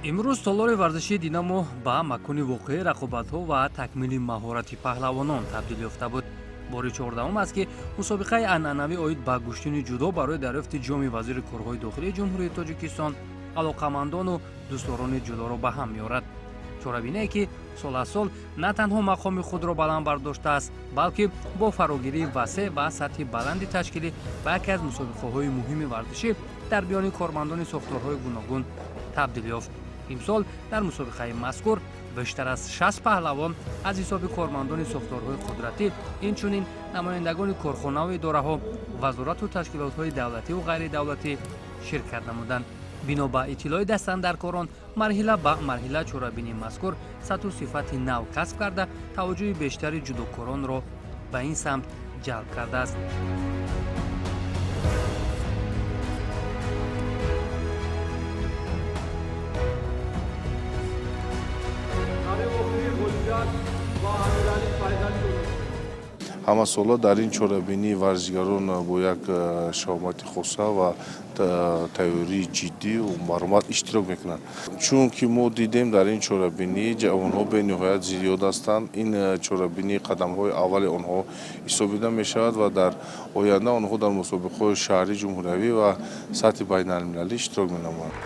Имрӯз толори варзишии «Динамо» ба макони воқеии рақобатҳо ва такмили маҳорати паҳлавонон табдил ёфта буд. Бори 14-ум аст, ки мусобиқаи анъанавӣ оид ба гӯштини ҷудо барои дарёфти ҷоми вазири корҳои дохилии Ҷумҳурии Тоҷикистон алоқамандону дӯстдорони ҷудоро ба ҳам меорад. Чорабинае, ки сол аз сол на танҳо мақоми худро баланд бардоштааст, балки бо фарогирии васеъ ва сатҳи баланди ташкилӣ ба яке аз мусобиқаҳои муҳими варзишӣ дар миёни кормандони сохторҳои гуногун табдил ёфт. Имсол дар мусобиқаи мазкур бештар аз 60 паҳлавон аз ҳисоби кормандони сохторҳои қудратӣ, инчунин намояндагони корхонаву идораҳо, вазорату ташкилотҳои давлативу ғайридавлатӣ ширкат намуданд. Бино ба иттилои дастандаркорон, марҳила ба марҳила чорабинии мазкур сатҳу сифати нав касб карда, таваҷҷӯҳи бештари ҷудокоронро ба ин самт ҷалб кардааст. Ҳамасола дар ин чорабинӣ варзишгарон бо як шаҳомати хоса ва тайёрии ҷиддӣ баромад иштирок мекунанд, чунки мо дидем, дар ин чорабинӣ ҷавонҳо бениҳоят зиёд ҳастанд. Ин чорабинӣ қадамҳои аввали онҳо ҳисобида мешавад ва дар оянда онҳо дар мусобиқаҳои шаҳрӣ, ҷумҳуриявӣ ва сатҳи байналмилалӣ иштирок менамоянд.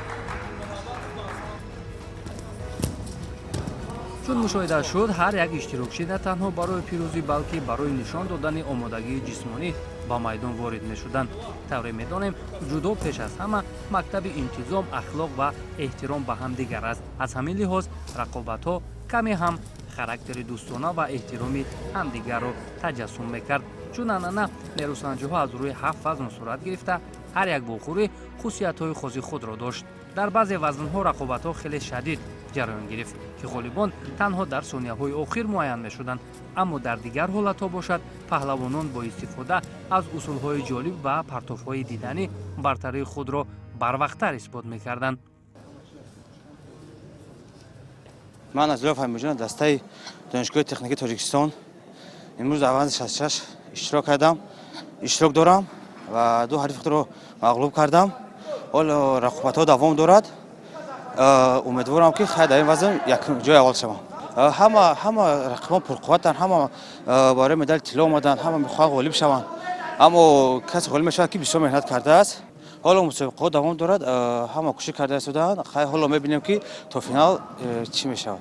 Чун мушоҳида шуд, ҳар як иштирокчӣ на танҳо барои пирӯзӣ, балки барои нишон додани омодагии ҷисмонӣ ба майдон ворид мешуданд. Тавре медонем, ҷудо пеш аз ҳама мактаби интизом, ахлоқ ва эҳтиром ба ҳамдигар аст. Аз ҳамин лиҳоз рақобатҳо каме ҳам характери дӯстона ва эҳтироми ҳамдигарро таҷассум мекард. Чун анъана, нерӯсанҷиҳо аз рӯи ҳафт вазн сурат гирифта, ҳар як вохӯрӣ хусусиятҳои хоси худро дошт. Дар баъзе вазнҳо рақобатҳо хеле шадид ҷараён гирифт, ки ғолибон танҳо дар сонияҳои охир муайян мешуданд, аммо дар дигар ҳолатҳо бошад, паҳлавонон бо истифода аз усулҳои ҷолиб ва партофҳои диданӣ бартарии худро барвақттар исбот мекарданд. Ман Азилов Ҳамиҷон, дастаи Донишгоҳи техникии Тоҷикистон. Имрӯз дар вазни 66 иштирок кардам, иштирок дорам ва ду ҳарифи худро мағлуб кардам. Ҳоло рақобатҳо давом дорад. Умедворам, ки хай дар ин вазн ҷои аввал шавам. Ҳама рақибон пурқувватанд, ҳама барои медали тилло омаданд, ҳама мехоҳанд ғолиб шаванд, аммо касе ғолиб мешавад, ки бисёр меҳнат кардааст. Ҳоло мусобиқаҳо давом дорад, ҳама кӯшиш карда истодаанд. Хай, ҳоло мебинем, ки то финал чӣ мешавад.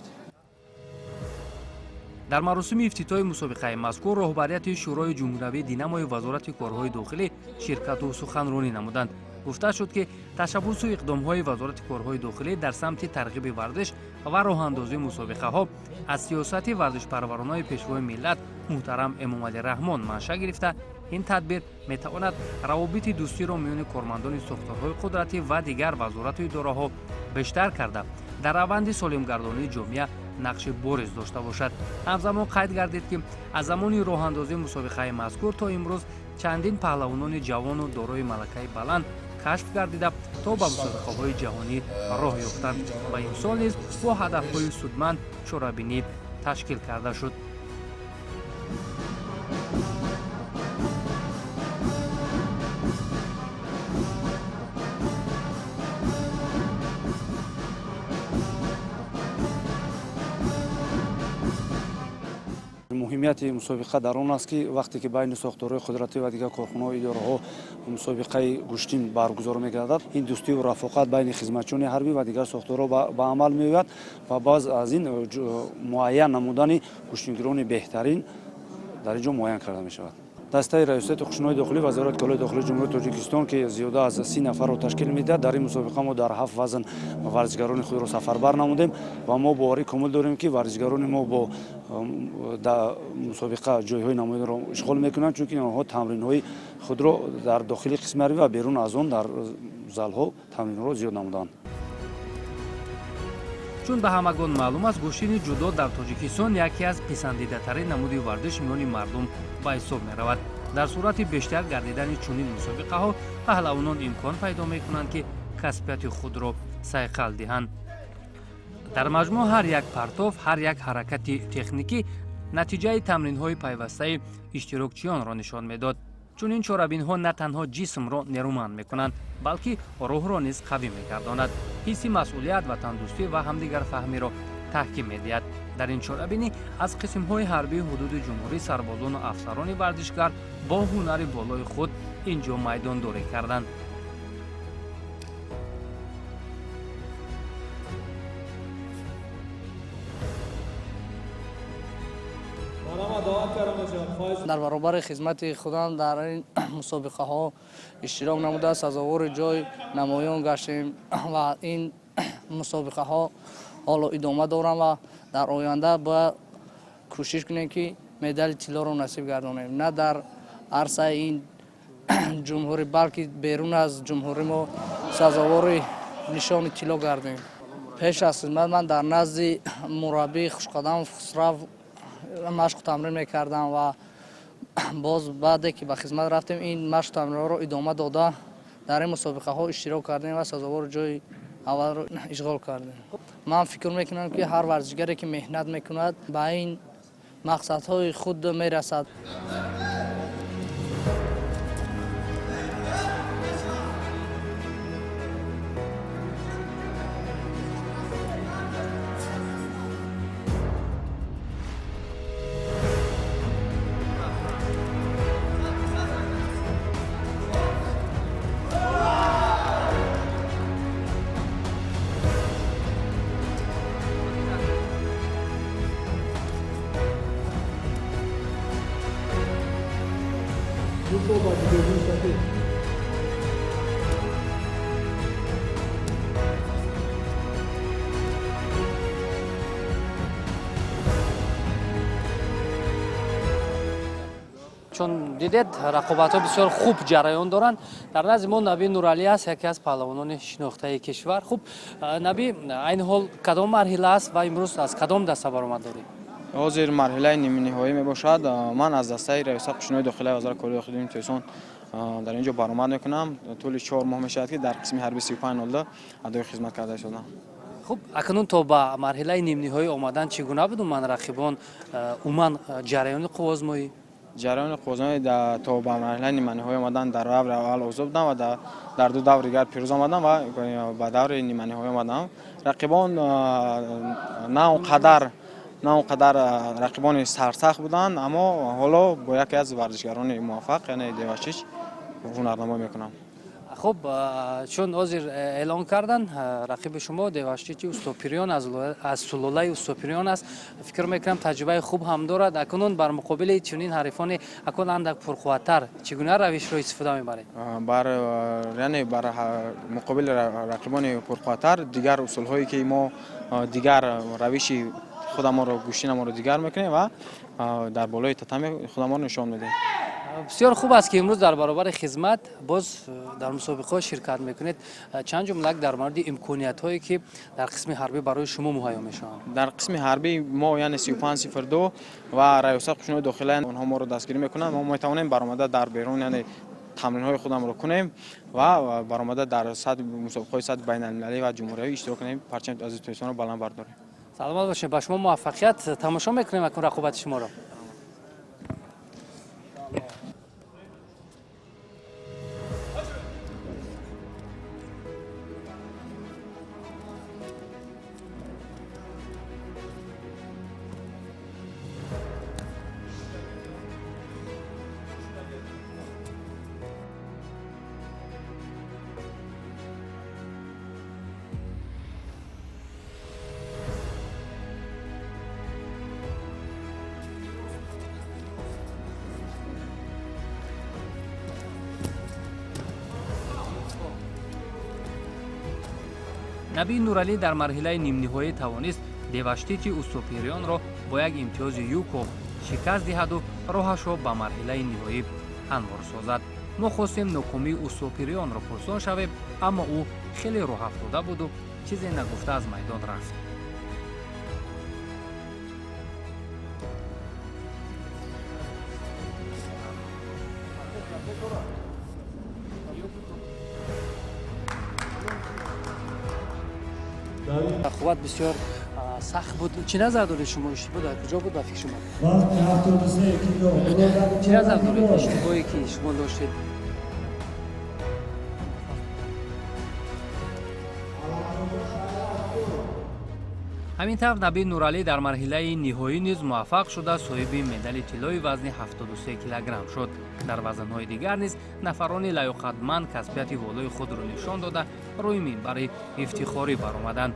Дар маросими ифтитоҳи мусобиқаи мазкур роҳбарияти Шӯрои ҷумҳуриявии «Динамои» Вазорати корҳои дохилӣ ширкату суханронӣ намуданд. Гуфта шуд, ки ташаббусу иқдомҳои Вазорати корҳои дохилӣ дар самти тарғиби варзиш ва роҳандозии мусобиқаҳо аз сиёсати варзишпарваронаи Пешвои миллат муҳтарам Эмомалӣ Раҳмон маншаъ гирифта, ин тадбир метавонад равобити дӯстиро миёни кормандони сохторҳои қудратӣ ва дигар вазорату идораҳо бештар карда, дар раванди солимгардонии ҷомеа нақши бориз дошта бошад. Ҳамзамон қайд гардид, ки аз замони роҳандозии мусобиқаи мазкур то имрӯз чандин паҳлавонони ҷавону дорои малакаи баланд кашф гардида, то ба мусобиқаҳои ҷаҳонӣ роҳ ёфтанд ва имсол низ бо ҳадафҳои судманд чорабинӣ ташкил карда шуд. Муҳимияти мусобиқа дар он аст, ки вақте ки байни сохторҳои қудратӣ ва дигар корхонаҳо, идораҳо мусобиқаи гӯштин баргузор мегардад, ин дӯстию рафоқат байни хизматчиёни ҳарбӣ ва дигар сохторҳо ба амал меояд ва баъз аз ин муайян намудани гӯштингирони беҳтарин дар ин ҷо муайян карда мешавад. Дастаи Раёсати қушунҳои дохилӣ Вазорати корҳои дохилии Ҷумҳурии Тоҷикистон, ки зиёда аз 30 нафарро ташкил медиҳад, дар ин мусобиқа мо дар ҳафт вазн варзишгарони худро сафарбар намудем ва мо боварӣ комил дорем, ки варзишгарони мо бо мусобиқа ҷойҳои намоянро ишғол мекунанд, чунки онҳо тамринҳои худро дар дохили қисми ҳарбӣ ва берун аз он дар залҳо тамринҳоро зиёд намуданд. Чун ба ҳамагон маълум аст, гӯштини ҷудо дар Тоҷикистон яке аз писандидатарин намуди варзиш миёни мардум ба ҳисоб меравад. Дар сурати бештар гардидани чунин мусобиқаҳо паҳлавонон имкон пайдо мекунанд, ки касбияти худро сайқал диҳанд. Дар маҷмӯъ, ҳар як партов, ҳар як ҳаракати техникӣ натиҷаи тамринҳои пайвастаи иштирокчиёнро нишон медод. Чунин чорабинҳо на танҳо ҷисмро нерӯманд мекунанд, балки рӯҳро низ қавӣ мегардонад, ҳисси масъулият, ватандӯстӣ ва ҳамдигарфаҳмиро таҳким медиҳад. Дар ин чорабинӣ аз қисмҳои ҳарбии ҳудуди ҷумҳурӣ сарбозону афсарони варзишгар бо ҳунари болои худ ин ҷо майдондорӣ карданд. Дар баробари хизмати худам дар ин мусобиқаҳо иштирок намуда, сазовори ҷой намоён гаштем ва ин мусобиқаҳо ҳоло идома доранд ва дар оянда бояд кӯшиш кунем, ки медали тиллоро насиб гардонем, на дар арсаи ин ҷумҳурӣ, балки берун аз ҷумҳурӣ мо сазовори нишони тилло гардем. Пеш аз хизмат ман дар назди мураббии Хушқадам Хусрав машқу тамрин мекардам ва боз баъде ки ба хизмат рафтем, ин машқу тамринҳоро идома дода, дар ин мусобиқаҳо иштирок кардем ва сазовори ҷои аввалро ишғол кардем. Ман фикр мекунам, ки ҳар варзишгаре ки меҳнат мекунад, ба ин мақсадҳои худ мерасад. Чун дидед, рақобатҳо бисёр хуб ҷараён доранд. Дар назди мо Наби Нуралӣ аст, яке аз паҳлавонони шинохтаи кишвар. Хуб, Наби, айни ҳол кадом марҳила аст ва имрӯз аз кадом даста баромад доред? Ҳозир марҳилаи нимниҳоӣ мебошад. Ман аз дастаи раёсати қушунҳои дохилаи Вазорати корҳои дохилии Тоҷикистон дар ин ҷо баромад мекунам. Тӯли 4 моҳ мешавад, ки дар қисми ҳарби 3502 адои хизмат карда истодам. Хуб, акнун то ба марҳилаи нимниҳоӣ омадан чӣ гуна буд умуман рақибон, умуман ҷараёни қувваозмоӣ? Ҷараёни қувваозмоӣ то ба марҳилаи ниманиҳоӣ омадан, дар даври аввал озод будам ва дар ду даври дигар пирӯз омадам ва ба даври ниманиҳоӣ омадам. Рақибон на он қадар рақибони сарсахт буданд, аммо ҳоло бо яке аз варзишгарони муваффақ, яъне Девашич, ҳунарнамоӣ мекунам. Хуб, чун ҳозир эълон кардан, рақиби шумо Деваштичи Устопириён аз сулолаи Устопириён аст. Фикр мекунам, таҷрибаи хуб ҳам дорад. Акнун бар муқобили чунин ҳарифони акнун андак пурқувваттар чӣ гуна равишро истифода мебаред? Бар, яъне бар муқобили рақибони пурқувваттар дигар усулҳое ки мо, дигар равиши худамонро, гӯштинамонро дигар мекунем ва дар болои татами худамонро нишон медиҳем. Бисёр хуб аст, ки имрӯз дар баробари хизмат боз дар мусобиқаҳо ширкат мекунед. Чанд ҷумлак дар мавриди имкониятҳое, ки дар қисми ҳарбӣ барои шумо муҳайё мешаванд. Дар қисми ҳарбӣ мо, яъне 3502 ва раёсати қушунҳои дохила, онҳо моро дастгирӣ мекунанд. Мо метавонем баромада дар берун, яъне тамринҳои худамро кунем ва баромада дар мусобиқаҳои сатҳи байналмилалӣ ва ҷумҳуриявӣ иштирок кунем, парчами азизи Тоҷикистонро баланд бардорем. Саломат бошед, ба шумо муваффақият. Тамошо мекунем акнун рақобати шуморо. Наби Нуралӣ дар марҳилаи нимниҳоӣ тавонист Деваштичи Устопириёнро бо як имтиёзи юко шикаст диҳаду роҳашро ба марҳилаи ниҳоӣ ҳамвор созад. Мо хостем нокомии Устопириёнро пурсон шавем, аммо ӯ хеле роҳафтода буду чизе нагуфта аз майдон рафт. Рақобат бисёр Сахт буд. Чӣ назар доред шумо? Иштибоҳ дар куҷо буд ба фикри шумо? Чӣ назар доред иштибоҳе ки шумо доштед? Ҳамин тавр Набӣ Нуралӣ дар марҳилаи ниҳоӣ низ муваффақ шуда, соҳиби медали тиллои вазни 73 килограмм шуд. Дар вазнҳои дигар низ нафарони лаёқатманд касбияти волои худро нишон дода, рӯи минбари ифтихорӣ баромаданд.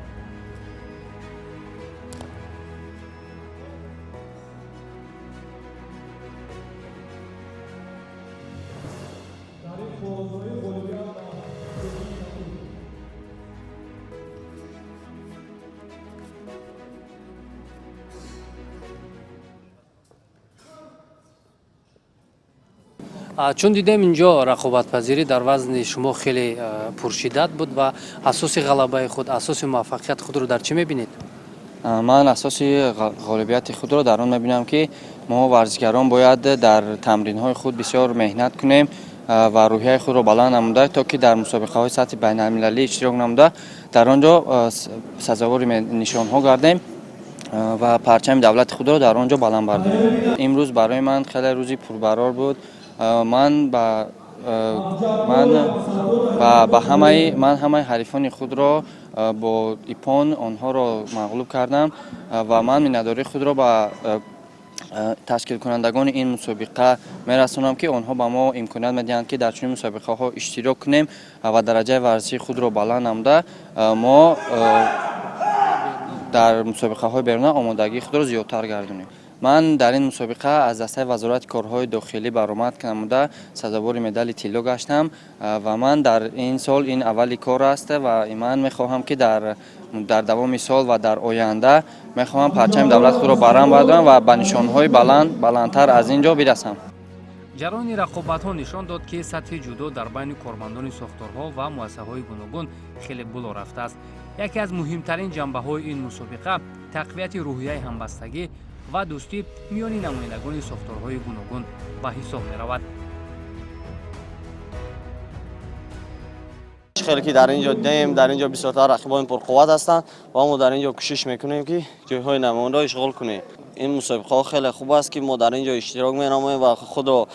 Чун дидем, инҷо рақобатпазирӣ дар вазни шумо хеле пуршиддат буд ва асоси ғалабаи худ, асоси муваффақияти худро дар чӣ мебинед? Ман асоси ғолибияти худро дар он мебинам, ки мо варзишгарон бояд дар тамринҳои худ бисёр меҳнат кунем ва рӯҳияи худро баланд намуда, то ки дар мусобиқаҳои сатҳи байналмилалӣ иштирок намуда, дар он ҷо сазовори нишонҳо гардем ва парчами давлати худро дар он ҷо баланд бардорем. Имрӯз барои ман хеле рӯзи пурбарор буд. Ман ба ҳамаи ҳарифони худро бо ипон онҳоро мағлуб кардам ва ман миннатдории худро ба ташкилкунандагони ин мусобиқа мерасонам, ки онҳо ба мо имконият медиҳанд, ки дар чунин мусобиқаҳо иштирок кунем ва дараҷаи варзишии худро баланд намуда, мо дар мусобиқаҳои беруна омодагии худро зиёдтар гардонем. Ман дар ин мусобиқа аз дастаи Вазорати корҳои дохилӣ баромад намуда, сазовори медали тилло гаштам ва ман дар ин сол ин аввали кор аст ва ман мехоҳам, ки дар давоми сол ва дар оянда мехоҳам парчами давлати худро барам бардорам ва ба нишонҳои баландтар аз ин ҷо бирасам. Ҷараёни рақобатҳо нишон дод, ки сатҳи ҷудо дар байни кормандони сохторҳо ва муассисаҳои гуногун хеле боло рафтааст. Яке аз муҳимтарин ҷанбаҳои ин мусобиқа тақвияти рӯҳияи ҳамбастагӣ ва дӯстӣ миёни намояндагони сохторҳои гуногун ба ҳисоб меравад. Хеле ки дар ин ҷо дидем, дар ин ҷо бисёртар рақибони пурқувват ҳастанд ва мо дар ин ҷо кӯшиш мекунем, ки ҷойҳои намояндаро ишғол кунем. Ин мусобиқаҳо хеле хуб аст, ки мо дар ин ҷо иштирок менамоем ва худро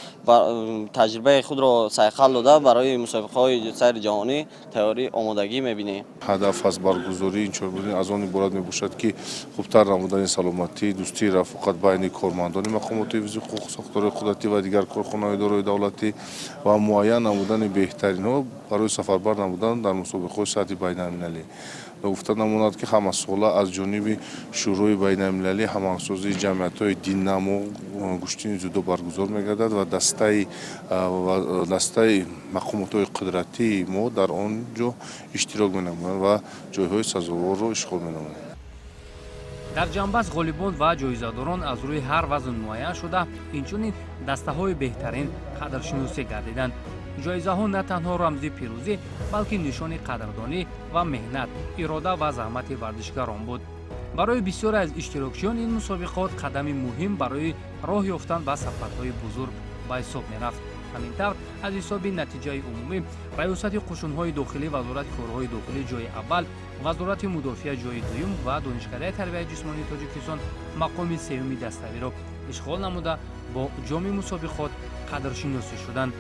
таҷрибаи худро сайқал дода барои мусобиқаҳои сайри ҷаҳонӣ тайёрӣ омодагӣ мебинем. Ҳадаф аз баргузории ин чорабинӣ аз он иборат мебошад, ки хубтар намудани саломатӣ, дӯстии рафоқат байни кормандони мақомоти ҳифзи ҳуқуқ, сохторҳои қудратӣ ва дигар корхонаҳои идораҳои давлатӣ ва муайян намудани беҳтаринҳо барои сафарбар намудан дар мусобиқаҳои сатҳи байналмилалӣ. Гуфта намонад, ки ҳамасола аз ҷониби Шӯрои байналмилалӣ ҳамоҳангсозии ҷамъиятҳои диннамо гӯштини ҷудо баргузор мегардад ва дастаи мақомотҳои қудратии мо дар он ҷо иштирок менамоянд ва ҷойҳои сазоворро ишғол менамоянд. Дар ҷанбаст ғолибон ва ҷоизадорон аз рӯи ҳар вазн муайян шуда, инчунин дастаҳои беҳтарин қадршиносӣ гардиданд. Ҷоизаҳо на танҳо рамзи пирӯзӣ, балки нишони қадрдонӣ ва меҳнат, ирода ва заҳмати варзишгарон буд. Барои бисёре аз иштирокчиён ин мусобиқот қадами муҳим барои роҳ ёфтан ба сабқатҳои бузург ба ҳисоб мерафт. Ҳамин тавр, аз ҳисоби натиҷаи умумӣ Раёсати қушунҳои дохилӣ, Вазорати корҳои дохилӣ ҷои аввал, Вазорати мудофиа ҷои дуюм ва Донишкадаи тарбияи ҷисмонии Тоҷикистон мақоми сеюми даставиро ишғол намуда, бо ҷоми мусобиқот қадршиносӣ шуданд.